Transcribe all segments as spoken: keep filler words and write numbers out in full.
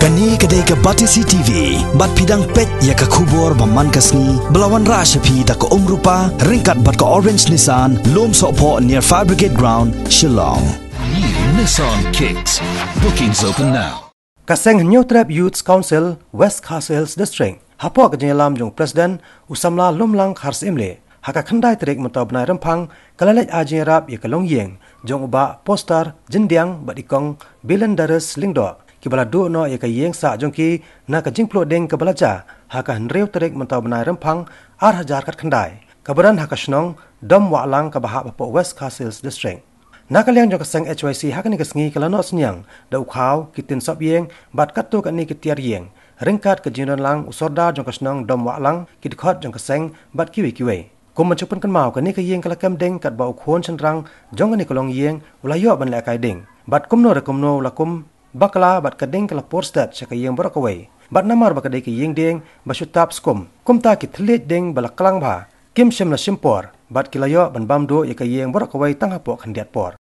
Kane ka dei ka Batesi T V, bad phi dang peit ïa ka khubor ba man ka sngi, ba la wanrah sha phi da ka Umrupa, ryngkat bad ka Orange Nissan, Lumsohphoh near Fire Brigade Ground, Shillong. New Nissan Kicks. Bookings open now. Ka seng Hynñiewtrep Youth Council, West Khasi Hills District, hapoh ka jingïalam jong u President, u samla Lumlang Kharsyiemlieh, ha ka khyndai tarik mynta u bnai Rymphang, ka la leit ai jingïarap ïa ka longïing jong u Bah Poster Jyndiang bad i Kong Bilendaris Lyngdoh, kiba la duh noh ïa ka ïing sah jong ki na ka jingpluh ding kaba la jia ha ka hynriew tarik mynta u bnai Rymphang, ar hajar khatkhyndai, kaba don ha ka shnong Domwahlang kaba hap hapoh West Khasi Hills District. Na ka liang jong ka seng H Y C ha kane ka sngi ka la noh synñiang da u khaw, ki tin sop ïing bad katto katne ki tiar ïing, ryngkat ka jingdon lang u sordar jong ka shnong Domwahlang, ki dkhot jong ka seng bad kiwei kiwei. Kum ban shu pynkynmaw, kane ka ïing ka la kem ding katba u khun shynrang jong kane ka longïing u la ïoh ban lehkai ding, bad kumno re kumno u la kum bakla bad ka ding ka la pur stet sha ka ïing baroh kawei. Bad namar ba ka dei ka ïing dieng ba shu tap skum, kumta ki thylliej ding ba la klang bha kim shym la shim por, bad ki la ïoh ban bam duh ïa ka ïing baroh kawei tang hapoh khyndiat por.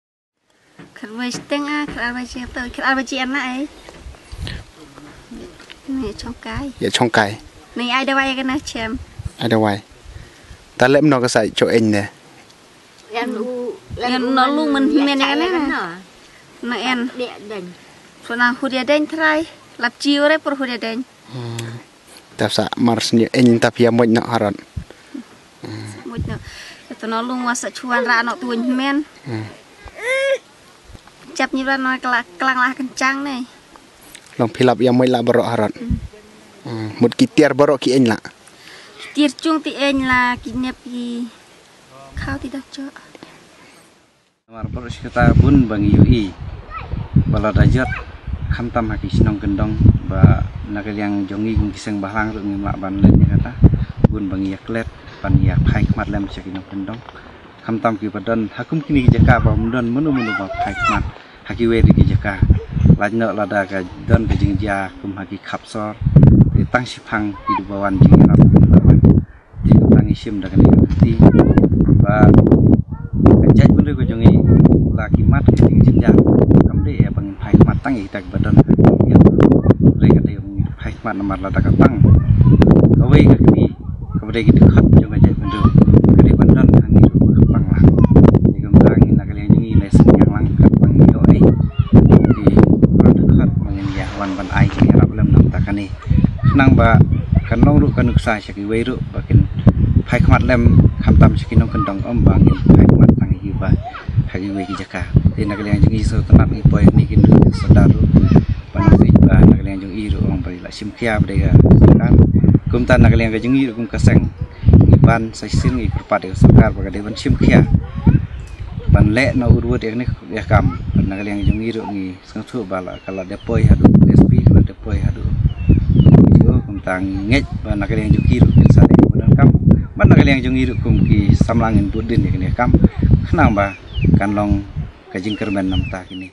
Khat wei shteng a, khat ar baje to, khat ar baje an la ai. Ni chongkai. Ïa chongkai. Ni ai dawai ka na chem. Ai dawai. Ta lem no ka sai cho en ne. Yan u, yan no lung men men ya na. Na en. Dia den. So na hudia den trai. Lap jiu re por hudia den. Hmm. Tap sa mar sni en tap ya moj na harot. Moj na. Kata no lung wasa chuan ra no tuin men. Hmm. Chap ni ran no kala klang la kan chang ne. Long philap ya moj la barok harot. Hmm. Hmm. Mut ki tiar barok ki en la. Ki tiar chung ti en la ki nep ki khau ti dak cho. Namar baroh shi katta bun ba ngi ïohi ba la da jot, khamtam ha ki shnong kyndong, ba na ka liang jong ngi kum ki seng bhalang ruh ngim lah ban leh ïa kata. Bun ba ngi ïa klet ban ïa phai khmat lem sha ki nongkyndong, khamtam kiba don ha kum kine ki jaka ba ym don mano mano ba phai khmat ha kiwei de ki jaka. Lait noh lada ka don ka jingjia kum ha ki khap sor, te tang shiphang ki dei ba wan jingïarap. Te kumta ngi shim da kane ka kti ba ka jaitbynriew ka jong ngi la ki mat ka jingjynjar. Kam dei ïa ba ngin phai khmat tang ïa kita kiba don ha ki ïap. Hynrei ka dei ba ngin phai khmat namar lada ka pang kawei ka kti kaba dei ki dkhot jong ka jaitbynriew, ka dei ban don ha ngi ruh ka pang lang. Te kumta ngi na ka liang jong ngi la sngewthuh lang katba ngi ïohi ki dkhot ba ngin ïa wan ban ai jingïarap lem na ka bynta kane. Khnang ba kan long ruh ka nuksa sha kiwei ruh ba kin phai khmat lem, khamtam sha ki nongkyndong, ym ba ngin phai khmat tang ïa ki ba ha kiwei ki jaka. Te na ka liang jong ngi sngewtynnat ngi poi hangne, kin ruh sdang ruh ban ong ba na ka liang jong ngi ruh ong ba la shim khia ba dei ka sorkar. Kumta na ka liang ka jong ngi ruh kum ka seng ngi pan sa shisien ngi kyrpad ïa ka sorkar ba ka dei ban shim khia ban leh na urwut ïa kane ka kam. Na ka liang jong ngi ruh ngi sngewthuh ba la ka la dep poi haduh S P, ka la dep poi haduh D T O, kumta ngi ngeit ba na ka liang jong ki ruh kin sa dei ba donkam. Bad na ka liang jong ngi ruh kum ki samla ngin bud dien ïa kane ka kam khnang ba kan long ka jingkyrmen na ka bynta kine.